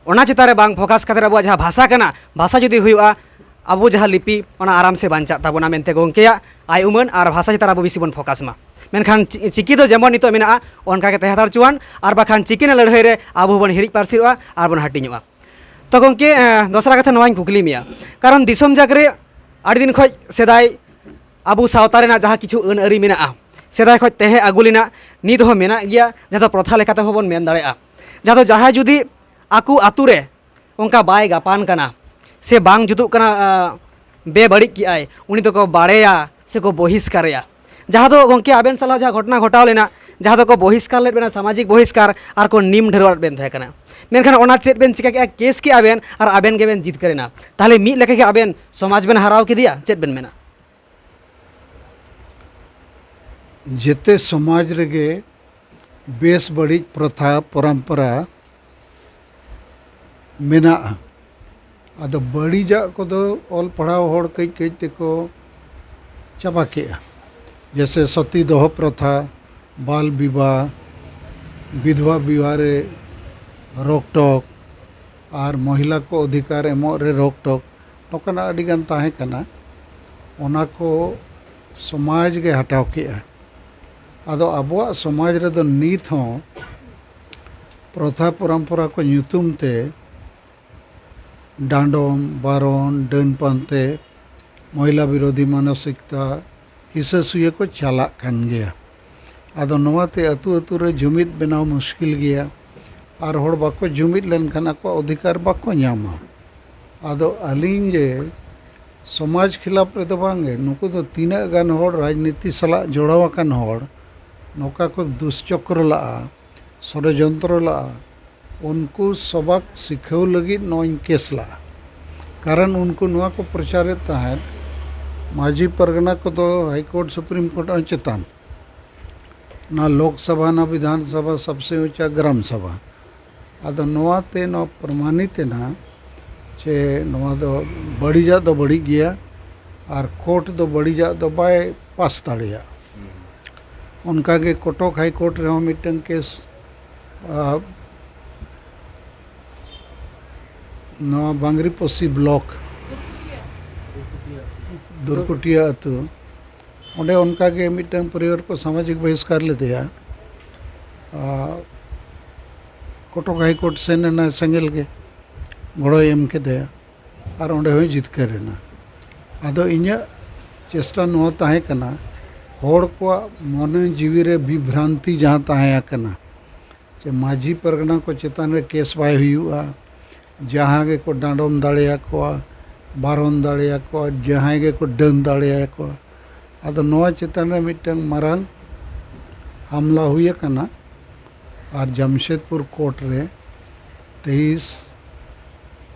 ᱚᱱᱟ ᱪᱮᱛᱟᱱ ᱨᱮ ᱵᱟᱝ ᱯᱷᱳᱠᱟᱥ ᱠᱟᱛᱮ ᱟᱵᱚᱣᱟᱜ ᱡᱟᱦᱟᱸ ᱵᱷᱟᱥᱟ ᱠᱟᱱᱟ, ᱵᱷᱟᱥᱟ ᱡᱩᱫᱤ ᱦᱩᱭᱩᱜᱼᱟ, ᱟᱵᱚ ᱡᱟᱦᱟᱸ ᱞᱤᱯᱤ, ᱚᱱᱟ ᱟᱨᱟᱢ ᱥᱮ ᱵᱟᱧᱪᱟᱜ ᱛᱟᱵᱚᱱᱟ ᱢᱮᱱᱛᱮ ᱜᱚᱢᱠᱮᱭᱟᱜ ᱟᱭ ᱩᱢᱟᱹᱱ᱾ ᱟᱨ ᱵᱷᱟᱥᱟ ᱪᱮᱛᱟᱱ ᱨᱮ ᱟᱵᱚ ᱵᱮᱥᱤ ᱵᱚᱱ ᱯᱷᱳᱠᱟᱥ ᱢᱟ᱾ ᱢᱮᱱᱠᱷᱟᱱ ᱪᱤ-, ᱪᱤᱠᱤ ᱫᱚ ᱡᱮᱢᱚᱱ ᱱᱤᱛᱚᱜ ᱢᱮᱱᱟᱜᱼᱟ, ᱚᱱᱠᱟ ᱜᱮ ᱛᱟᱦᱮᱸ ᱦᱟᱛᱟᱲ ᱦᱚᱪᱚᱣᱟᱱ, ᱟᱨ ᱵᱟᱠᱷᱟᱱ ᱪᱤᱠᱤ ᱨᱮᱱᱟᱜ ᱞᱟᱹᱲᱦᱟᱹᱭ ᱨᱮ ᱟᱵᱚ ᱦᱚᱸᱵᱚᱱ ᱦᱤᱨᱤᱡ ᱯᱟᱹᱥᱤᱨᱚᱜᱼᱟ ᱟᱨ ᱵᱚᱱ ᱦᱟᱹᱴᱤᱧᱚᱜᱼᱟ᱾ ᱛᱚ ᱜᱚᱢᱠᱮ, ᱮᱸ, ᱫᱚᱥᱨᱟ ᱠᱟᱛᱷᱟ ᱱᱚᱣᱟᱧ ᱠᱩᱠᱞᱤ ᱢᱮᱭᱟ, ᱠᱟᱨᱚᱱ ᱫᱤᱥᱚᱢ ᱡᱟᱠ ᱨᱮ ᱟᱹᱰᱤ ᱫᱤᱱ ᱠᱷᱚᱱ ᱥᱮᱫᱟᱭ ᱟᱵᱚ ᱥᱟᱶᱛᱟ ᱨᱮᱱᱟᱜ ᱡᱟᱦᱟᱸ ᱠᱤᱪᱷᱩ ᱟᱹᱱ ᱟᱹᱨᱤ ᱢᱮᱱᱟᱜᱼᱟ, ᱥᱮᱫᱟᱭ ᱠᱷᱚᱱ ᱛᱟᱦᱮᱸ ᱟᱹᱜᱩ ᱞᱮᱱᱟ, ᱱᱤᱛ ᱦᱚᱸ ᱢᱮᱱᱟᱜ ᱜᱮᱭᱟ, ᱡᱟᱦᱟᱸ ᱫᱚ ᱯᱨᱚᱛᱷᱟ ᱞᱮᱠᱟᱛᱮ ᱦᱚᱸ ᱵᱚᱱ ᱢᱮᱱ ᱫᱟᱲᱮᱭᱟᱜᱼᱟ᱾ ᱡᱟᱦᱟᱸ ᱫᱚ ᱡᱟᱦᱟᱸᱭ ᱡᱩᱫᱤ ᱟᱠᱚ ᱟᱛᱳ ᱨᱮ ᱚᱱᱠᱟ ᱵᱟᱭ ᱜᱟᱯᱟᱱ ᱠᱟᱱᱟ ᱥᱮ ᱵᱟᱝ ᱡᱩᱛᱩᱜ ᱠᱟᱱᱟ, ᱟᱸ, ᱵᱮᱵᱟᱹᱲᱤᱡ ᱠᱮᱜᱼᱟᱭ, ᱩᱱᱤ ᱫᱚᱠᱚ ᱵᱟᱲᱮᱭᱟ ᱥᱮᱠᱚ ᱵᱚᱦᱤᱥᱠᱟᱨᱮᱭᱟ᱾ ᱡᱟᱦᱟᱸ ᱫᱚ ᱜᱚᱢᱠᱮ ᱟᱵᱮᱱ ᱥᱟᱞᱟᱜ ᱡᱟᱦᱟᱸ ᱜᱷᱚᱴᱚᱱᱟ ᱜᱷᱚᱴᱟᱣ ᱞᱮᱱᱟ, ᱡᱟᱦᱟᱸ ᱫᱚᱠᱚ ᱵᱚᱦᱤᱥᱠᱟᱨ ᱞᱮᱫ ᱵᱮᱱᱟ, ᱥᱟᱢᱟᱡᱤᱠ ᱵᱚᱦᱤᱥᱠᱟᱨ, ᱟᱨ ᱠᱚ ᱱᱤᱢ ᱰᱷᱟᱹᱨᱣᱟᱹ ᱟᱫ ᱵᱮᱱ ᱛᱟᱦᱮᱸ ᱠᱟᱱᱟ᱾ ᱢᱮᱱᱠᱷᱟᱱ ᱚᱱᱟ ᱪᱮᱫ ᱵᱮᱱ ᱪᱤᱠᱟ ᱠᱮᱜᱼᱟ? ᱠᱮᱥ ᱠᱮᱜᱼᱟ ᱵᱮᱱ ᱟᱨ ᱟᱵᱮᱱ ᱜᱮᱵᱮᱱ ᱡᱤᱛᱠᱟᱹᱨ ᱮᱱᱟ᱾ ᱛᱟᱦᱚᱞᱮ ᱢᱤᱫ ᱞᱮᱠᱟ ᱜᱮ ᱟᱵᱮᱱ ᱥᱚᱢᱟᱡᱽ ᱵᱮᱱ ᱦᱟᱨᱟᱣ ᱠᱮᱫᱮᱭᱟ, ᱪᱮᱫ ᱵᱮᱱ ᱢᱮᱱᱟ? ᱡᱮᱛᱮ ᱥᱚᱢᱟᱡᱽ ᱨᱮᱜᱮ ᱵᱮᱥ ᱵᱟᱹᱲᱤᱡ ᱯᱨᱚᱛᱷᱟ ᱯᱚᱨᱚᱢᱯᱚᱨᱟ ᱢᱮᱱᱟᱜᱼᱟ᱾ ᱟᱫᱚ ᱵᱟᱹᱲᱤᱡᱟᱜ ᱠᱚᱫᱚ ᱚᱞ ᱯᱟᱲᱦᱟᱣ ᱦᱚᱲ ᱠᱟᱹᱡ ᱠᱟᱹᱡ ᱛᱮᱠᱚ ᱪᱟᱵᱟ ᱠᱮᱜᱼᱟ᱾ ᱡᱮᱭᱥᱮ ᱥᱚᱛᱤ ᱫᱚᱦᱚ ᱯᱨᱚᱛᱷᱟ, ᱵᱟᱞ ᱵᱤᱵᱟᱦ, ᱵᱤᱫᱷᱣᱟ ᱵᱤᱵᱟᱦ ᱨᱮ ᱨᱳᱠᱴᱳᱠ, ᱟᱨ ᱢᱚᱦᱤᱞᱟ ᱠᱚ ᱚᱫᱷᱤᱠᱟᱨ ᱮᱢᱚᱜ ᱨᱮ ᱨᱳᱠᱴᱳᱠ, ᱱᱚᱝᱠᱟᱱᱟᱜ ᱟᱹᱰᱤᱜᱟᱱ ᱛᱟᱦᱮᱸ ᱠᱟᱱᱟ᱾ ᱚᱱᱟ ᱠᱚ ᱥᱚᱢᱟᱡᱽ ᱜᱮ ᱦᱟᱴᱟᱣ ᱠᱮᱜᱼᱟ᱾ ᱟᱫᱚ ᱟᱵᱚᱣᱟᱜ ᱥᱚᱢᱟᱡᱽ ᱨᱮᱫᱚ ᱱᱤᱛ ᱦᱚᱸ ᱯᱨᱚᱛᱷᱟ ᱯᱚᱨᱚᱢᱯᱚᱨᱟ ᱠᱚ ᱧᱩᱛᱩᱢ ᱛᱮ ᱰᱟᱸᱰᱚᱢ, ᱵᱟᱨᱚᱱ, ᱰᱟᱹᱱ ᱯᱟᱱᱛᱮ, ᱢᱚᱦᱤᱞᱟ ᱵᱤᱨᱳᱫᱷᱤ ᱢᱟᱱᱚᱥᱤᱠᱛᱟ, ᱦᱤᱥᱟᱹ ᱥᱩᱭᱟᱹ ᱠᱚ ᱪᱟᱞᱟᱜ ᱠᱟᱱ ᱜᱮᱭᱟ᱾ ᱟᱫᱚ ᱱᱚᱣᱟᱛᱮ ᱟᱹᱛᱩ ᱟᱹᱛᱩ ᱨᱮ ᱡᱩᱢᱤᱫ ᱵᱮᱱᱟᱣ ᱢᱩᱥᱠᱤᱞ ᱜᱮᱭᱟ, ᱟᱨ ᱦᱚᱲ ᱵᱟᱠᱚ ᱡᱩᱢᱤᱫ ᱞᱮᱱᱠᱷᱟᱱ ᱟᱠᱚᱣᱟᱜ ᱚᱫᱷᱤᱠᱟᱨ ᱵᱟᱠᱚ ᱧᱟᱢᱟ᱾ ᱟᱫᱚ ᱟᱹᱞᱤᱧ ᱡᱮ ᱥᱚᱢᱟᱡᱽ ᱠᱷᱤᱞᱟᱯ ᱨᱮᱫᱚ ᱵᱟᱝᱜᱮ, ᱱᱩᱠᱩ ᱫᱚ ᱛᱤᱱᱟᱹᱜ ᱜᱟᱱ ᱦᱚᱲ ᱨᱟᱡᱽᱱᱤᱛᱤ ᱥᱟᱞᱟᱜ ᱡᱚᱲᱟᱣ ᱟᱠᱟᱱ ᱦᱚᱲ ᱱᱚᱝᱠᱟ ᱠᱚ ᱫᱩᱥᱪᱚᱠᱨᱚ ᱞᱟᱜᱼᱟ, ᱥᱚᱲᱚᱡᱚᱱᱛᱨᱚ ᱞᱟᱜᱼᱟ, ᱩᱱᱠᱩ ᱥᱚᱵᱟᱠ ᱥᱤᱠᱷᱟᱹᱣ ᱞᱟᱹᱜᱤᱫ ᱱᱚᱣᱟᱧ ᱠᱮᱥ ᱞᱟᱜᱼᱟ᱾ ᱠᱟᱨᱚᱱ ᱩᱱᱠᱩ ᱱᱚᱣᱟ ᱠᱚ ᱯᱨᱚᱪᱟᱨᱮᱫ ᱛᱟᱦᱮᱸᱫ, ᱢᱟᱹᱡᱷᱤ ᱯᱟᱨᱜᱟᱱᱟ ᱠᱚᱫᱚ ᱦᱟᱭ ᱠᱳᱨᱴ, ᱥᱩᱯᱨᱤᱢ ᱠᱳᱨᱴ ᱦᱚᱸ ᱪᱮᱛᱟᱱ, ᱱᱟ ᱞᱳᱠ ᱥᱚᱵᱷᱟ, ᱱᱟ ᱵᱤᱫᱷᱟᱱ ᱥᱚᱵᱷᱟ, ᱥᱚᱵᱥᱮ ᱩᱪᱟ ᱜᱨᱟᱢ ᱥᱚᱵᱷᱟ᱾ ᱟᱫᱚ ᱱᱚᱣᱟ ᱛᱮ ᱱᱚᱣᱟ ᱯᱨᱚᱢᱟᱱᱤᱛ ᱮᱱᱟ ᱡᱮ ᱱᱚᱣᱟ ᱫᱚ ᱵᱟᱹᱲᱤᱡᱟᱜ ᱫᱚ ᱵᱟᱹᱲᱤᱡ ᱜᱮᱭᱟ ᱟᱨ ᱠᱳᱨᱴ ᱫᱚ ᱵᱟᱹᱲᱤᱡᱟᱜ ᱫᱚ ᱵᱟᱭ ᱯᱟᱥ ᱫᱟᱲᱮᱭᱟᱜᱼᱟ᱾ ᱚᱱᱠᱟᱜᱮ ᱠᱚᱴᱚᱠ ᱦᱟᱭ ᱠᱳᱨᱴ ᱨᱮᱦᱚᱸ ᱢᱤᱫᱴᱟᱝ ᱠᱮᱥ, ᱟ, ᱱᱚᱣᱟ ᱵᱟᱝᱨᱤᱯᱚᱥᱤ ᱵᱞᱚᱠ ᱫᱩᱨᱠᱩᱴᱤᱭᱟ ᱟᱹᱛᱩ, ᱚᱸᱰᱮ ᱚᱱᱠᱟᱜᱮ ᱢᱤᱫᱴᱟᱝ ᱯᱚᱨᱤᱵᱟᱨ ᱠᱚ ᱥᱟᱢᱟᱡᱤᱠ ᱵᱚᱦᱤᱥᱠᱟᱨ ᱞᱮᱫᱮᱭᱟ᱾ ᱟ, ᱠᱚᱴᱚᱠ ᱦᱟᱭ ᱠᱳᱨᱴ ᱥᱮᱱ ᱮᱱᱟ, ᱥᱮᱸᱜᱮᱞ ᱜᱮ ᱜᱚᱲᱚᱭ ᱮᱢ ᱠᱮᱫᱮᱭᱟ ᱟᱨ ᱚᱸᱰᱮ ᱦᱚᱸᱭ ᱡᱤᱛᱠᱟᱹᱨ ᱮᱱᱟ᱾ ᱟᱫᱚ ᱤᱧᱟᱹᱜ ᱪᱮᱥᱴᱟ ᱱᱚᱣᱟ ᱛᱟᱦᱮᱸ ᱠᱟᱱᱟ, ᱦᱚᱲ ᱠᱚᱣᱟᱜ ᱢᱚᱱᱮ ᱡᱤᱣᱤ ᱨᱮ ᱵᱤᱵᱷᱨᱟᱱᱛᱤ ᱡᱟᱦᱟᱸ ᱛᱟᱦᱮᱸ ᱟᱠᱟᱱᱟ, ᱡᱮ ᱢᱟᱹᱡᱷᱤ ᱯᱟᱨᱜᱟᱱᱟ ᱠᱚ ᱪᱮᱛᱟᱱ ᱨᱮ ᱠᱮᱥ ᱵᱟᱭ ᱦᱩᱭᱩᱜᱼᱟ, ᱡᱟᱦᱟᱸ ᱜᱮᱠᱚ ᱰᱟᱸᱰᱚᱢ ᱫᱟᱲᱮᱭᱟᱠᱚᱣᱟ, ᱵᱟᱨᱚᱱ ᱫᱟᱲᱮᱭᱟᱠᱚᱣᱟ, ᱡᱟᱦᱟᱸᱭ ᱜᱮᱠᱚ ᱰᱟᱹᱱ ᱫᱟᱲᱮᱭᱟᱠᱚᱣᱟ᱾ ᱟᱫᱚ ᱱᱚᱣᱟ ᱪᱮᱛᱟᱱ ᱨᱮ ᱢᱤᱫᱴᱟᱝ ᱢᱟᱨᱟᱝ ᱦᱟᱢᱞᱟ ᱦᱩᱭ ᱟᱠᱟᱱᱟ᱾ ᱟᱨ ᱡᱟᱢᱥᱮᱫᱽᱯᱩᱨ ᱠᱳᱨᱴ ᱨᱮ ᱛᱮᱭᱤᱥ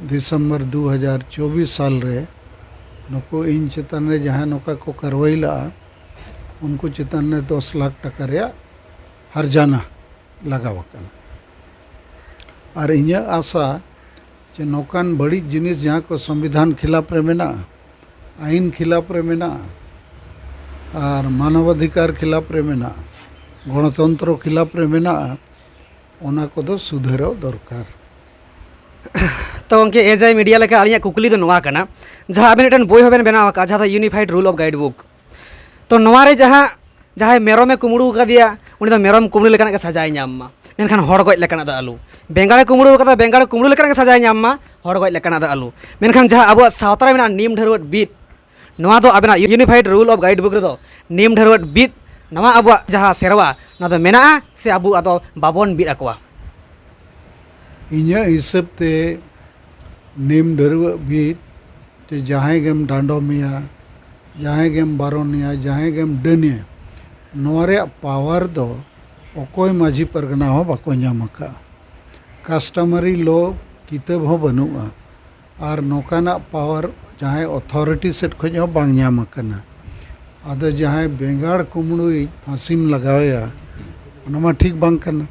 ᱫᱤᱥᱚᱢᱵᱚᱨ ᱫᱩ ᱦᱟᱡᱟᱨ ᱪᱚᱵᱵᱤᱥ ᱥᱟᱞ ᱨᱮ ᱱᱩᱠᱩ ᱤᱧ ᱪᱮᱛᱟᱱ ᱨᱮ ᱡᱟᱦᱟᱸᱭ ᱱᱚᱝᱠᱟ ᱠᱚ ᱠᱟᱨᱣᱟᱭ ᱞᱟᱜᱼᱟ, ᱩᱱᱠᱩ ᱪᱮᱛᱟᱱ ᱨᱮ ᱫᱚᱥ ᱞᱟᱠᱷ ᱴᱟᱠᱟ ᱨᱮᱭᱟᱜ ᱦᱟᱨᱡᱟᱱᱟ ᱞᱟᱜᱟᱣ ᱟᱠᱟᱱᱟ᱾ ᱟᱨ ᱤᱧᱟᱹᱜ ᱟᱥᱟ ᱡᱮ ᱱᱚᱝᱠᱟᱱ ᱵᱟᱹᱲᱤᱡ ᱡᱤᱱᱤᱥ ᱡᱟᱦᱟᱸ ᱠᱚ ᱥᱚᱝᱵᱤᱫᱷᱟᱱ ᱠᱷᱤᱞᱟᱯ ᱨᱮ ᱢᱮᱱᱟᱜᱼᱟ, ᱟᱹᱭᱤᱱ ᱠᱷᱤᱞᱟᱯ ᱨᱮ ᱢᱮᱱᱟᱜᱼᱟ, ᱟᱨ ᱢᱟᱱᱚᱵᱟᱫᱷᱤᱠᱟᱨ ᱠᱷᱤᱞᱟᱯ ᱨᱮ ᱢᱮᱱᱟᱜᱼᱟ, ᱜᱚᱬᱚᱛᱚᱱᱛᱨᱚ ᱠᱷᱤᱞᱟᱯ ᱨᱮ ᱢᱮᱱᱟᱜᱼᱟ, ᱚᱱᱟ ᱠᱚᱫᱚ ᱥᱩᱫᱷᱟᱹᱨᱚᱜ ᱫᱚᱨᱠᱟᱨ᱾ ᱛᱚ ᱜᱚᱢᱠᱮ, ᱮᱡᱟᱭ ᱢᱤᱰᱤᱭᱟ ᱞᱮᱠᱟ ᱟᱹᱞᱤᱧᱟᱜ ᱠᱩᱠᱞᱤ ᱫᱚ ᱱᱚᱣᱟ ᱠᱟᱱᱟ, ᱡᱟᱦᱟᱸ ᱟᱵᱮᱱ ᱢᱤᱫᱴᱮᱱ ᱵᱳᱭ ᱦᱚᱸᱵᱮᱱ ᱵᱮᱱᱟᱣ ᱟᱠᱟᱫᱼᱟ, ᱡᱟᱦᱟᱸ ᱫᱚ ᱤᱭᱩᱱᱤᱯᱷᱟᱭᱤᱰ ᱨᱩᱞ ᱚᱯᱷ ᱜᱟᱭᱤᱰ ᱵᱩᱠ, ᱛᱚ ᱱᱚᱣᱟ ᱨᱮ ᱡᱟᱦᱟᱸ ᱡᱟᱦᱟᱸᱭ ᱢᱮᱨᱚᱢᱮ ᱠᱩᱢᱵᱽᱲᱩ ᱟᱠᱟᱫᱮᱭᱟ, ᱩᱱᱤ ᱫᱚ ᱢᱮᱨᱚᱢ ᱠᱩᱢᱵᱽᱲᱩ ᱞᱮᱠᱟᱱᱟᱜ ᱜᱮ ᱥᱟᱡᱟᱭ ᱧᱟᱢ ᱢᱟ, ᱢᱮᱱᱠᱷᱟᱱ ᱦᱚᱲ ᱜᱚᱡ ᱞᱮᱠᱟᱱᱟᱜ ᱫᱚ ᱟᱞᱚ᱾ ᱵᱮᱸᱜᱟᱲᱮ ᱠᱩᱢᱵᱽᱲᱩ ᱟᱠᱟᱫᱟ, ᱵᱮᱸᱜᱟᱲ ᱠᱩᱢᱵᱽᱲᱩ ᱞᱮᱠᱟᱱᱟᱜ ᱜᱮ ᱥᱟᱡᱟᱭ ᱧᱟᱢ ᱢᱟ, ᱦᱚᱲ ᱜᱚᱡ ᱞᱮᱠᱟᱱᱟᱜ ᱫᱚ ᱟᱞᱚ᱾ ᱢᱮᱱᱠᱷᱟᱱ ᱡᱟᱦᱟᱸ ᱟᱵᱚᱣᱟᱜ ᱥᱟᱶᱛᱟ ᱨᱮ ᱢᱮᱱᱟᱜᱼᱟ ᱱᱤᱢ ᱰᱷᱟᱹᱨᱣᱟᱹᱜ ᱵᱤᱫ, ᱱᱚᱣᱟ ᱫᱚ ᱟᱵᱮᱱᱟᱜ ᱤᱭᱩᱱᱤᱯᱷᱟᱭᱤᱰ ᱨᱩᱞ ᱚᱯᱷ ᱜᱟᱭᱤᱰ ᱵᱩᱠ ᱨᱮᱫᱚ ᱱᱤᱢ ᱰᱷᱟᱹᱨᱣᱟᱹᱜ ᱵᱤᱫ, ᱱᱚᱣᱟ ᱟᱵᱚᱣᱟᱜ ᱡᱟᱦᱟᱸ ᱥᱮᱨᱣᱟ, ᱱᱚᱣᱟ ᱫᱚ ᱢᱮᱱᱟᱜᱼᱟ ᱥᱮ ᱟᱵᱚ ᱟᱫᱚ ᱵᱟᱵᱚᱱ ᱵᱤᱫ ᱟᱠᱚᱣᱟ? ᱤᱧᱟᱹᱜ ᱦᱤᱥᱟᱹᱵ ᱛᱮ ᱱᱤᱢ ᱰᱷᱟᱹᱨᱣᱟᱹᱜ ᱵᱤᱫ ᱡᱮ ᱡᱟᱦᱟᱸᱭ ᱜᱮᱢ ᱰᱟᱸᱰᱚᱢᱮᱭᱟ, ᱡᱟᱦᱟᱸᱭ ᱜᱮᱢ ᱵᱟᱨᱚᱱᱮᱭᱟ, ᱡᱟᱦᱟᱸᱭ ᱜᱮᱢ ᱰᱟᱹᱱᱮᱭᱟ, ᱱᱚᱣᱟ ᱨᱮᱭᱟᱜ ᱯᱟᱣᱟᱨ ᱫᱚ ᱚᱠᱚᱭ ᱢᱟᱹᱡᱷᱤ ᱯᱟᱨᱜᱟᱱᱟ ᱦᱚᱸ ᱵᱟᱠᱚ ᱧᱟᱢ ᱟᱠᱟᱫᱼᱟ᱾ ᱠᱟᱥᱴᱚᱢᱟᱨᱤ ᱞᱚ ᱠᱤᱛᱟᱹᱵ ᱦᱚᱸ ᱵᱟᱹᱱᱩᱜᱼᱟ᱾ ᱟᱨ ᱱᱚᱝᱠᱟᱱᱟᱜ ᱯᱟᱣᱟᱨ ᱡᱟᱦᱟᱸᱭ ᱚᱛᱷᱚᱨᱤᱴᱤ ᱥᱮᱫ ᱠᱷᱚᱱ ᱦᱚᱸ ᱵᱟᱝ ᱧᱟᱢ ᱟᱠᱟᱱᱟ᱾ ᱟᱫᱚ ᱡᱟᱦᱟᱸᱭ ᱵᱮᱸᱜᱟᱲ ᱠᱩᱢᱵᱽᱲᱩᱭᱤᱡ ᱯᱷᱟᱸᱥᱤᱢ ᱞᱟᱜᱟᱣᱮᱭᱟ, ᱚᱱᱟ ᱢᱟ ᱴᱷᱤᱠ ᱵᱟᱝ ᱠᱟᱱᱟ᱾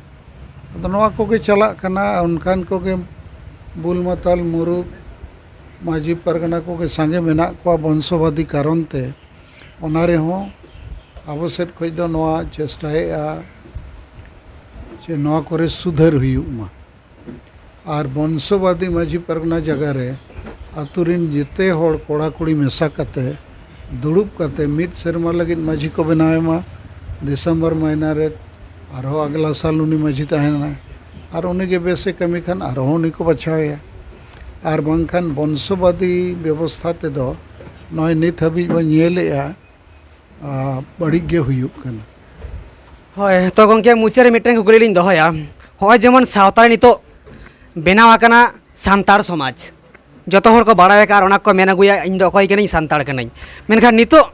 ᱟᱫᱚ ᱱᱚᱣᱟ ᱠᱚᱜᱮ ᱪᱟᱞᱟᱜ ᱠᱟᱱᱟ, ᱚᱱᱠᱟᱱ ᱠᱚᱜᱮ ᱵᱩᱞ ᱢᱟᱛᱟᱞ ᱢᱩᱨᱩᱠ ᱢᱟᱹᱡᱷᱤ ᱯᱟᱨᱜᱟᱱᱟ ᱠᱚᱜᱮ ᱥᱟᱸᱜᱮ ᱢᱮᱱᱟᱜ ᱠᱚᱣᱟ ᱵᱚᱝᱥᱚᱵᱟᱫᱤ ᱠᱟᱨᱚᱱ ᱛᱮ᱾ ᱚᱱᱟ ᱨᱮᱦᱚᱸ ᱟᱵᱚ ᱥᱮᱫ ᱠᱷᱚᱱ ᱫᱚ ᱱᱚᱣᱟ ᱪᱮᱥᱴᱟᱭᱮᱫᱼᱟ ᱡᱮ ᱱᱚᱣᱟ ᱠᱚᱨᱮ ᱥᱩᱫᱷᱟᱹᱨ ᱦᱩᱭᱩᱜ ᱢᱟ᱾ ᱟᱨ ᱵᱚᱝᱥᱚᱵᱟᱫᱤ ᱢᱟᱹᱡᱷᱤ ᱯᱟᱨᱜᱟᱱᱟ ᱡᱟᱭᱜᱟ ᱨᱮ ᱟᱹᱛᱩ ᱨᱤᱱ ᱡᱮᱛᱮ ᱦᱚᱲ ᱠᱚᱲᱟ ᱠᱩᱲᱤ ᱢᱮᱥᱟ ᱠᱟᱛᱮ ᱫᱩᱲᱩᱵ ᱠᱟᱛᱮ ᱢᱤᱫ ᱥᱮᱨᱢᱟ ᱞᱟᱹᱜᱤᱫ ᱢᱟᱹᱡᱷᱤ ᱠᱚ ᱵᱮᱱᱟᱣ ᱮᱢᱟ᱾ ᱰᱤᱥᱮᱢᱵᱚᱨ ᱢᱟᱹᱦᱱᱟᱹ ᱨᱮ ᱟᱨᱦᱚᱸ ᱟᱜᱽᱞᱟ ᱥᱟᱞ ᱩᱱᱤ ᱢᱟᱹᱡᱷᱤ ᱛᱟᱦᱮᱱᱟᱭ, ᱟᱨ ᱩᱱᱤ ᱜᱮ ᱵᱮᱥᱮ ᱠᱟᱹᱢᱤ ᱠᱷᱟᱱ ᱟᱨᱦᱚᱸ ᱩᱱᱤ ᱠᱚ ᱵᱟᱪᱷᱟᱣᱮᱭᱟ᱾ ᱟᱨ ᱵᱟᱝᱠᱷᱟᱱ ᱵᱚᱝᱥᱚᱵᱟᱫᱤ ᱵᱮᱵᱚᱥᱛᱷᱟ ᱛᱮᱫᱚ ᱱᱚᱜᱼᱚᱭ ᱱᱤᱛ ᱦᱟᱹᱵᱤᱡ ᱵᱚᱱ ᱧᱮᱞᱮᱜᱼᱟ, ᱟᱨ ᱵᱟᱹᱲᱤᱡ ᱜᱮ ᱦᱩᱭᱩᱜ ᱠᱟᱱᱟ᱾ ᱦᱳᱭ, ᱛᱚ ᱜᱚᱢᱠᱮ, ᱢᱩᱪᱟᱹᱫ ᱨᱮ ᱢᱤᱫᱴᱮᱱ ᱠᱩᱠᱞᱤ ᱞᱤᱧ ᱫᱚᱦᱚᱭᱟ᱾ ᱦᱚᱸᱜᱼᱚᱭ ᱡᱮᱢᱚᱱ ᱥᱟᱶᱛᱟ ᱨᱮ ᱱᱤᱛᱚᱜ ᱵᱮᱱᱟᱣ ᱟᱠᱟᱱᱟ ᱥᱟᱱᱛᱟᱲ ᱥᱚᱢᱟᱡᱽ, ᱡᱚᱛᱚ ᱦᱚᱲ ᱠᱚ ᱵᱟᱲᱟᱭ ᱟᱠᱟᱫᱼᱟ ᱟᱨ ᱚᱱᱟ ᱠᱚ ᱢᱮᱱ ᱟᱹᱜᱩᱭᱟ, "ᱤᱧ ᱫᱚ ᱚᱠᱚᱭ ᱠᱟᱹᱱᱟᱹᱧ, ᱥᱟᱱᱛᱟᱲ ᱠᱟᱹᱱᱟᱹᱧ", ᱢᱮᱱᱠᱷᱟᱱ ᱱᱤᱛᱚᱜ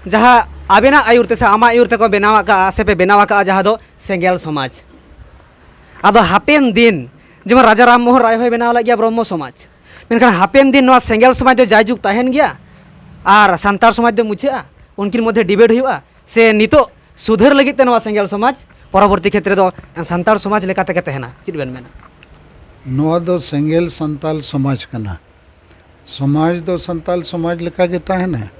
ᱡᱟᱦᱟᱸ ᱟᱵᱮᱱᱟᱜ ᱟᱹᱭᱩᱨ ᱛᱮ ᱥᱮ ᱟᱢᱟᱜ ᱟᱹᱭᱩᱨ ᱛᱮᱠᱚ ᱵᱮᱱᱟᱣ ᱟᱠᱟᱫᱼᱟ ᱥᱮ ᱯᱮ ᱵᱮᱱᱟᱣ ᱟᱠᱟᱫᱼᱟ, ᱡᱟᱦᱟᱸ ᱫᱚ ᱥᱮᱸᱜᱮᱞ ᱥᱚᱢᱟᱡᱽ, ᱟᱫᱚ ᱦᱟᱯᱮᱱ ᱫᱤᱱ ᱡᱮᱢᱚᱱ ᱨᱟᱡᱟ ᱨᱟᱢ ᱢᱳᱦᱚᱱ ᱨᱟᱭ ᱦᱚᱸᱭ ᱵᱮᱱᱟᱣ ᱞᱮᱫ ᱜᱮᱭᱟ ᱵᱨᱚᱦᱢᱚ ᱥᱚᱢᱟᱡᱽ, ᱢᱮᱱᱠᱷᱟᱱ ᱦᱟᱯᱮᱱ ᱫᱤᱱ ᱱᱚᱣᱟ ᱥᱮᱸᱜᱮᱞ ᱥᱚᱢᱟᱡᱽ ᱫᱚ ᱡᱟᱭᱡᱩᱜᱽ ᱛᱟᱦᱮᱱ ᱜᱮᱭᱟ ᱟᱨ ᱥᱟᱱᱛᱟᱲ ᱥᱚᱢᱟᱡᱽ ᱫᱚ ᱢᱩᱪᱷᱟᱹᱜᱼᱟ? ᱩᱱᱠᱤᱱ ᱢᱚᱫᱽᱫᱷᱮ ᱰᱤᱵᱮᱴ ᱦᱩᱭᱩᱜᱼᱟ, ᱥᱮ ᱱᱤᱛᱚᱜ ᱥᱩᱫᱷᱟᱹᱨ ᱞᱟᱹᱜᱤᱫ ᱛᱮ ᱱᱚᱣᱟ ᱥᱮᱸᱜᱮᱞ ᱥᱚᱢᱟᱡᱽ ᱯᱚᱨᱚᱵᱚᱨᱛᱤ ᱠᱷᱮᱛᱨᱮ ᱫᱚ ᱥᱟᱱᱛᱟᱲ ᱥᱚᱢᱟᱡᱽ ᱞᱮᱠᱟ ᱛᱮᱜᱮ ᱛᱟᱦᱮᱱᱟ? ᱪᱮᱫ ᱵᱮᱱ ᱢᱮᱱᱟ? ᱱᱚᱣᱟ ᱫᱚ ᱥᱮᱸᱜᱮᱞ ᱥᱟᱱᱛᱟᱞ ᱥᱚᱢᱟᱡᱽ ᱠᱟᱱᱟ᱾ ᱥᱚᱢᱟᱡᱽ ᱫᱚ ᱥᱟᱱᱛᱟᱞ ᱥᱚᱢᱟᱡᱽ ᱞᱮᱠᱟ ᱜᱮ ᱛᱟᱦᱮᱱᱟ,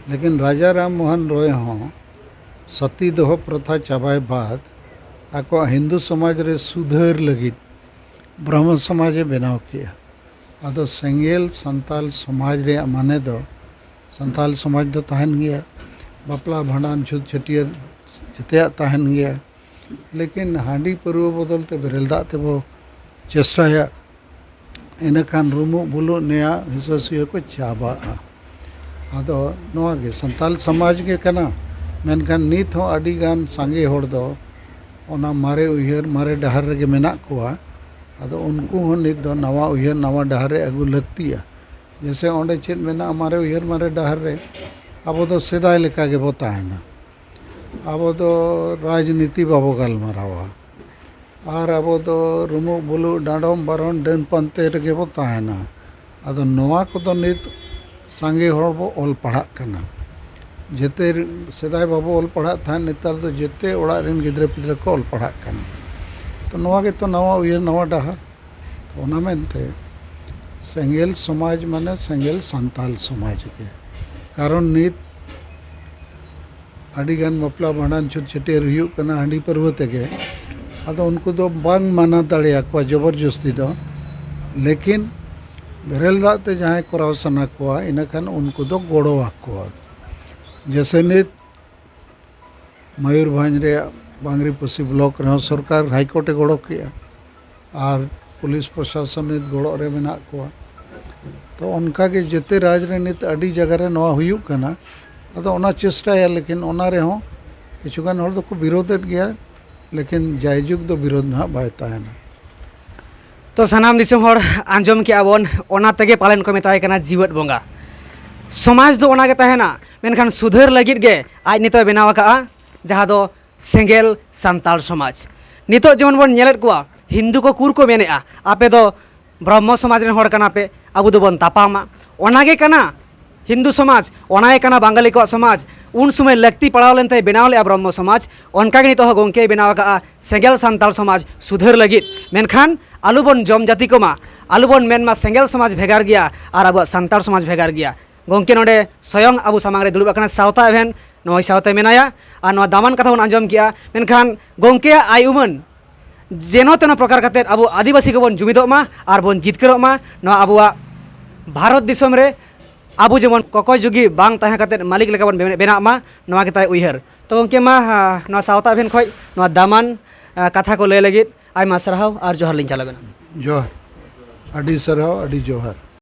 ᱞᱮᱠᱤᱱ ᱨᱟᱡᱟ ᱨᱟᱢ ᱢᱳᱦᱚᱱ ᱨᱚᱭ ᱦᱚᱸ ᱥᱟᱛᱤ ᱫᱚᱦᱚ ᱯᱨᱚᱛᱷᱟ ᱪᱟᱵᱟᱭ ᱵᱟᱫ ᱟᱠᱚᱣᱟᱜ ᱦᱤᱱᱫᱩ ᱥᱚᱢᱟᱡᱽ ᱨᱮ ᱥᱩᱫᱷᱟᱹᱨ ᱞᱟᱹᱜᱤᱫ ᱵᱨᱚᱦᱢᱚ ᱥᱚᱢᱟᱡᱽ ᱮ ᱵᱮᱱᱟᱣ ᱠᱮᱜᱼᱟ᱾ ᱟᱫᱚ ᱥᱮᱸᱜᱮᱞ ᱥᱟᱱᱛᱟᱞ ᱥᱚᱢᱟᱡᱽ ᱨᱮᱭᱟᱜ ᱢᱟᱱᱮ ᱫᱚ ᱥᱟᱱᱛᱟᱞ ᱥᱚᱢᱟᱡᱽ ᱫᱚ ᱛᱟᱦᱮᱱ ᱜᱮᱭᱟ, ᱵᱟᱯᱞᱟ ᱵᱷᱟᱸᱰᱟᱱ ᱪᱷᱩᱛ ᱪᱷᱟᱹᱴᱭᱟᱹᱨ ᱡᱮᱛᱮᱭᱟᱜ ᱛᱟᱦᱮᱱ ᱜᱮᱭᱟ, ᱞᱮᱠᱤᱱ ᱦᱟᱺᱰᱤ ᱯᱟᱹᱨᱣᱟᱹ ᱵᱚᱫᱚᱞ ᱛᱮ ᱵᱮᱨᱮᱞ ᱫᱟᱜ ᱛᱮᱵᱚ ᱪᱮᱥᱴᱟᱭᱟ, ᱤᱱᱟᱹᱠᱷᱟᱱ ᱨᱩᱢᱩᱜ ᱵᱩᱞᱩᱜ ᱱᱮᱭᱟᱜ ᱦᱤᱥᱟᱹ ᱥᱩᱭᱟᱹ ᱠᱚ ᱪᱟᱵᱟᱜᱼᱟ᱾ ᱟᱫᱚ ᱱᱚᱣᱟ ᱜᱮ ᱥᱟᱱᱛᱟᱞ ᱥᱚᱢᱟᱡᱽ ᱜᱮ ᱠᱟᱱᱟ, ᱢᱮᱱᱠᱷᱟᱱ ᱱᱤᱛ ᱦᱚᱸ ᱟᱹᱰᱤ ᱜᱟᱱ ᱥᱟᱸᱜᱮ ᱦᱚᱲ ᱫᱚ ᱚᱱᱟ ᱢᱟᱨᱮ ᱩᱭᱦᱟᱹᱨ ᱢᱟᱨᱮ ᱰᱟᱦᱟᱨ ᱨᱮᱜᱮ ᱢᱮᱱᱟᱜ ᱠᱚᱣᱟ᱾ ᱟᱫᱚ ᱩᱱᱠᱩ ᱦᱚᱸ ᱱᱤᱛ ᱫᱚ ᱱᱟᱣᱟ ᱩᱭᱦᱟᱹᱨ ᱱᱟᱣᱟ ᱰᱟᱦᱟᱨ ᱨᱮ ᱟᱹᱜᱩ ᱞᱟᱹᱠᱛᱤᱭᱟ᱾ ᱡᱮᱭᱥᱮ ᱚᱸᱰᱮ ᱪᱮᱫ ᱢᱮᱱᱟᱜᱼᱟ, ᱢᱟᱨᱮ ᱩᱭᱦᱟᱹᱨ ᱢᱟᱨᱮ ᱰᱟᱦᱟᱨ ᱨᱮ ᱟᱵᱚ ᱫᱚ ᱥᱮᱫᱟᱭ ᱞᱮᱠᱟ ᱜᱮᱵᱚ ᱛᱟᱦᱮᱱᱟ᱾ ᱟᱵᱚ ᱫᱚ ᱨᱟᱡᱽᱱᱤᱛᱤ ᱵᱟᱵᱚ ᱜᱟᱞᱢᱟᱨᱟᱣᱟ, ᱟᱨ ᱟᱵᱚ ᱫᱚ ᱨᱩᱢᱩᱜ ᱵᱩᱞᱩᱜ ᱰᱟᱸᱰᱚᱢ ᱵᱟᱨᱚᱱ ᱰᱟᱹᱱ ᱯᱟᱱᱛᱮ ᱨᱮᱜᱮ ᱵᱚ ᱛᱟᱦᱮᱱᱟ᱾ ᱟᱫᱚ ᱱᱚᱣᱟ ᱠᱚᱫᱚ ᱱᱤᱛ ᱥᱟᱸᱜᱮ ᱦᱚᱲ ᱵᱚ ᱚᱞ ᱯᱟᱲᱦᱟᱜ ᱠᱟᱱᱟ᱾ ᱡᱮᱛᱮ ᱥᱮᱫᱟᱭ ᱵᱟᱵᱚ ᱚᱞ ᱯᱟᱲᱦᱟᱜ ᱛᱟᱦᱮᱸᱫ, ᱱᱮᱛᱟᱨ ᱫᱚ ᱡᱮᱛᱮ ᱚᱲᱟᱜ ᱨᱮᱱ ᱜᱤᱫᱽᱨᱟᱹ ᱯᱤᱫᱽᱨᱟᱹ ᱠᱚ ᱚᱞ ᱯᱟᱲᱦᱟᱜ ᱠᱟᱱᱟ᱾ ᱛᱚ ᱱᱚᱣᱟ ᱜᱮᱛᱚ ᱱᱟᱣᱟ ᱩᱭᱦᱟᱹᱨ, ᱱᱟᱣᱟ ᱰᱟᱦᱟᱨ᱾ ᱛᱚ ᱚᱱᱟ ᱢᱮᱱᱛᱮ ᱥᱮᱸᱜᱮᱞ ᱥᱚᱢᱟᱡᱽ ᱢᱟᱱᱮ ᱥᱮᱸᱜᱮᱞ ᱥᱟᱱᱛᱟᱞ ᱥᱚᱢᱟᱡᱽ ᱜᱮ᱾ ᱠᱟᱨᱚᱱ ᱱᱤᱛ ᱟᱹᱰᱤᱜᱟᱱ ᱵᱟᱯᱞᱟ ᱵᱷᱟᱸᱰᱟᱱ ᱪᱷᱩᱛ ᱪᱷᱟᱹᱴᱭᱟᱹᱨ ᱦᱩᱭᱩᱜ ᱠᱟᱱᱟ ᱦᱟᱺᱰᱤ ᱯᱟᱹᱨᱣᱟᱹ ᱛᱮᱜᱮ᱾ ᱟᱫᱚ ᱩᱱᱠᱩ ᱫᱚ ᱵᱟᱝ ᱢᱟᱱᱟ ᱫᱟᱲᱮᱭᱟᱠᱚᱣᱟ ᱡᱚᱵᱚᱨ ᱡᱚᱥᱛᱤ ᱫᱚ, ᱞᱮᱠᱤᱱ ᱵᱮᱨᱮᱞ ᱫᱟᱜ ᱛᱮ ᱡᱟᱦᱟᱸᱭ ᱠᱚᱨᱟᱣ ᱥᱟᱱᱟ ᱠᱚᱣᱟ, ᱤᱱᱟᱹᱠᱷᱟᱱ ᱩᱱᱠᱩ ᱫᱚ ᱜᱚᱲᱚ ᱟᱠᱚᱣᱟ᱾ ᱡᱮᱥᱮ ᱱᱤᱛ ᱢᱚᱭᱩᱨᱵᱷᱚᱸᱡᱽ ᱨᱮᱭᱟᱜ ᱵᱟᱝᱨᱤᱯᱚᱥᱤ ᱵᱞᱚᱠ ᱨᱮᱦᱚᱸ ᱥᱚᱨᱠᱟᱨ ᱦᱟᱭᱠᱳᱨᱴ ᱮ ᱜᱚᱲᱚ ᱠᱮᱜᱼᱟ, ᱟᱨ ᱯᱩᱞᱤᱥ ᱯᱨᱚᱥᱟᱥᱚᱱ ᱱᱤᱛ ᱜᱚᱲᱚ ᱨᱮ ᱢᱮᱱᱟᱜ ᱠᱚᱣᱟ᱾ ᱛᱚ ᱚᱱᱠᱟᱜᱮ ᱡᱮᱛᱮ ᱨᱟᱡᱽ ᱨᱮ ᱱᱤᱛ ᱟᱹᱰᱤ ᱡᱟᱭᱜᱟ ᱨᱮ ᱱᱚᱣᱟ ᱦᱩᱭᱩᱜ ᱠᱟᱱᱟ᱾ ᱟᱫᱚ ᱚᱱᱟ ᱪᱮᱥᱴᱟᱭᱟ, ᱞᱮᱠᱤᱱ ᱚᱱᱟ ᱨᱮᱦᱚᱸ ᱠᱤᱪᱷᱩᱜᱟᱱ ᱦᱚᱲ ᱫᱚᱠᱚ ᱵᱤᱨᱳᱫᱮᱫ ᱜᱮᱭᱟ, ᱞᱮᱠᱤᱱ ᱡᱟᱭᱡᱩᱜᱽ ᱫᱚ ᱵᱤᱨᱳᱫ ᱱᱟᱦᱟᱜ ᱵᱟᱭ ᱛᱟᱦᱮᱱᱟ᱾ ᱛᱚ ᱥᱟᱱᱟᱢ ᱫᱤᱥᱚᱢ ᱦᱚᱲ ᱟᱸᱡᱚᱢ ᱠᱮᱜᱼᱟ ᱵᱚᱱ, ᱚᱱᱟ ᱛᱮᱜᱮ ᱯᱟᱞᱮᱱ ᱠᱚ ᱢᱮᱛᱟᱭ ᱠᱟᱱᱟ ᱡᱤᱣᱮᱫ ᱵᱚᱸᱜᱟ᱾ ᱥᱚᱢᱟᱡᱽ ᱫᱚ ᱚᱱᱟ ᱜᱮ ᱛᱟᱦᱮᱱᱟ, ᱢᱮᱱᱠᱷᱟᱱ ᱥᱩᱫᱷᱟᱹᱨ ᱞᱟᱹᱜᱤᱫ ᱜᱮ ᱟᱡ ᱱᱤᱛᱚᱜ ᱵᱮᱱᱟᱣ ᱟᱠᱟᱫᱼᱟ, ᱡᱟᱦᱟᱸ ᱫᱚ ᱥᱮᱸᱜᱮᱞ ᱥᱟᱱᱛᱟᱲ ᱥᱚᱢᱟᱡᱽ᱾ ᱱᱤᱛᱚᱜ ᱡᱮᱢᱚᱱ ᱵᱚᱱ ᱧᱮᱞᱮᱫ ᱠᱚᱣᱟ, ᱦᱤᱱᱫᱩ ᱠᱚ ᱠᱩᱨ ᱠᱚ ᱢᱮᱱᱮᱫᱼᱟ, ᱟᱯᱮ ᱫᱚ ᱵᱨᱚᱦᱢᱚ ᱥᱚᱢᱟᱡᱽ ᱨᱮᱱ ᱦᱚᱲ ᱠᱟᱱᱟ ᱯᱮ, ᱟᱵᱚ ᱫᱚᱵᱚᱱ ᱛᱟᱯᱟᱢᱟ᱾ ᱚᱱᱟ ᱜᱮ ᱠᱟᱱᱟ ᱦᱤᱱᱫᱩ ᱥᱚᱢᱟᱡᱽ, ᱚᱱᱟ ᱜᱮ ᱠᱟᱱᱟ ᱵᱟᱝᱜᱟᱞᱤ ᱠᱚᱣᱟᱜ ᱥᱚᱢᱟᱡᱽ᱾ ᱩᱱ ᱥᱚᱢᱚᱭ ᱞᱟᱹᱠᱛᱤ ᱯᱟᱲᱟᱣ ᱞᱮᱱ ᱛᱮ ᱵᱮᱱᱟᱣ ᱞᱮᱫᱼᱟ ᱵᱨᱚᱦᱢᱚ ᱥᱚᱢᱟᱡᱽ᱾ ᱚᱱᱠᱟ ᱜᱮ ᱱᱤᱛᱚᱜ ᱦᱚᱸ ᱜᱚᱢᱠᱮᱭ ᱵᱮᱱᱟᱣ ᱟᱠᱟᱫᱼᱟ ᱥᱮᱸᱜᱮᱞ ᱥᱟᱱᱛᱟᱲ ᱥᱚᱢᱟᱡᱽ ᱥᱩᱫᱷᱟᱹᱨ ᱞᱟᱹᱜᱤᱫ᱾ ᱢᱮᱱᱠᱷᱟᱱ ᱟᱞᱚ ᱵᱚᱱ ᱡᱚᱢ ᱡᱟᱹᱛᱤ ᱠᱚᱢᱟ, ᱟᱞᱚ ᱵᱚᱱ ᱢᱮᱱ ᱢᱟ ᱥᱮᱸᱜᱮᱞ ᱥᱚᱢᱟᱡᱽ ᱵᱷᱮᱜᱟᱨ ᱜᱮᱭᱟ ᱟᱨ ᱟᱵᱚᱣᱟᱜ ᱥᱟᱱᱛᱟᱲ ᱥᱚᱢᱟᱡᱽ ᱵᱷᱮᱜᱟᱨ ᱜᱮᱭᱟ᱾ ᱜᱚᱢᱠᱮ ᱱᱚᱰᱮ ᱥᱚᱭᱚᱝ ᱟᱵᱚ ᱥᱟᱢᱟᱝ ᱨᱮ ᱫᱩᱲᱩᱵ ᱟᱠᱟᱱᱟ ᱥᱟᱶᱛᱟ ᱮᱵᱷᱮᱱ, ᱱᱚᱜᱼᱚᱭ ᱥᱟᱶᱛᱮ ᱢᱮᱱᱟᱭᱟ᱾ ᱟᱨ ᱱᱚᱣᱟ ᱫᱟᱢᱟᱱ ᱠᱟᱛᱷᱟ ᱵᱚᱱ ᱟᱸᱡᱚᱢ ᱠᱮᱜᱼᱟ, ᱢᱮᱱᱠᱷᱟᱱ ᱜᱚᱢᱠᱮᱭᱟᱜ ᱟᱭ ᱩᱢᱟᱹᱱ ᱡᱮᱱᱚ ᱛᱮᱱᱚ ᱯᱨᱚᱠᱟᱨ ᱠᱟᱛᱮᱫ ᱟᱵᱚ ᱟᱹᱫᱤᱵᱟᱹᱥᱤ ᱠᱚᱵᱚᱱ ᱡᱩᱢᱤᱫᱚᱜ ᱢᱟ ᱟᱨ ᱵᱚᱱ ᱡᱤᱛᱠᱟᱹᱨᱚᱜ ᱢᱟ᱾ ᱱᱚᱣᱟ ᱟᱵᱚᱣᱟᱜ ᱵᱷᱟᱨᱚᱛ ᱫᱤᱥᱚᱢ ᱨᱮ ᱟᱵᱚ ᱡᱮᱢᱚᱱ ᱠᱚᱠᱚᱭ ᱡᱩᱜᱤ ᱵᱟᱝ ᱛᱟᱦᱮᱸ ᱠᱟᱛᱮᱫ ᱢᱟᱹᱞᱤᱠ ᱞᱮᱠᱟ ᱵᱚᱱ ᱵᱮᱱᱟᱜ ᱢᱟ, ᱱᱚᱣᱟ ᱜᱮ ᱛᱟᱭ ᱩᱭᱦᱟᱹᱨ᱾ ᱛᱚ ᱜᱚᱢᱠᱮ ᱢᱟ, ᱱᱚᱣᱟ ᱥᱟᱶᱛᱟ ᱮᱵᱷᱮᱱ ᱠᱷᱚᱱ ᱱᱚᱣᱟ ᱫᱟᱢᱟᱱ ᱠᱟᱛᱷᱟ ᱠᱚ ᱞᱟᱹᱭ ᱞᱟᱹᱜᱤᱫ ᱟᱭᱢᱟ ᱥᱟᱨᱦᱟᱣ ᱟᱨ ᱡᱚᱦᱟᱨ ᱞᱤᱧ ᱪᱟᱞ ᱟᱵᱮᱱᱟ᱾ ᱡᱚᱦᱟᱨ, ᱟᱹᱰᱤ ᱥᱟᱨᱦᱟᱣ, ᱟᱹᱰᱤ ᱡᱚᱦᱟᱨ᱾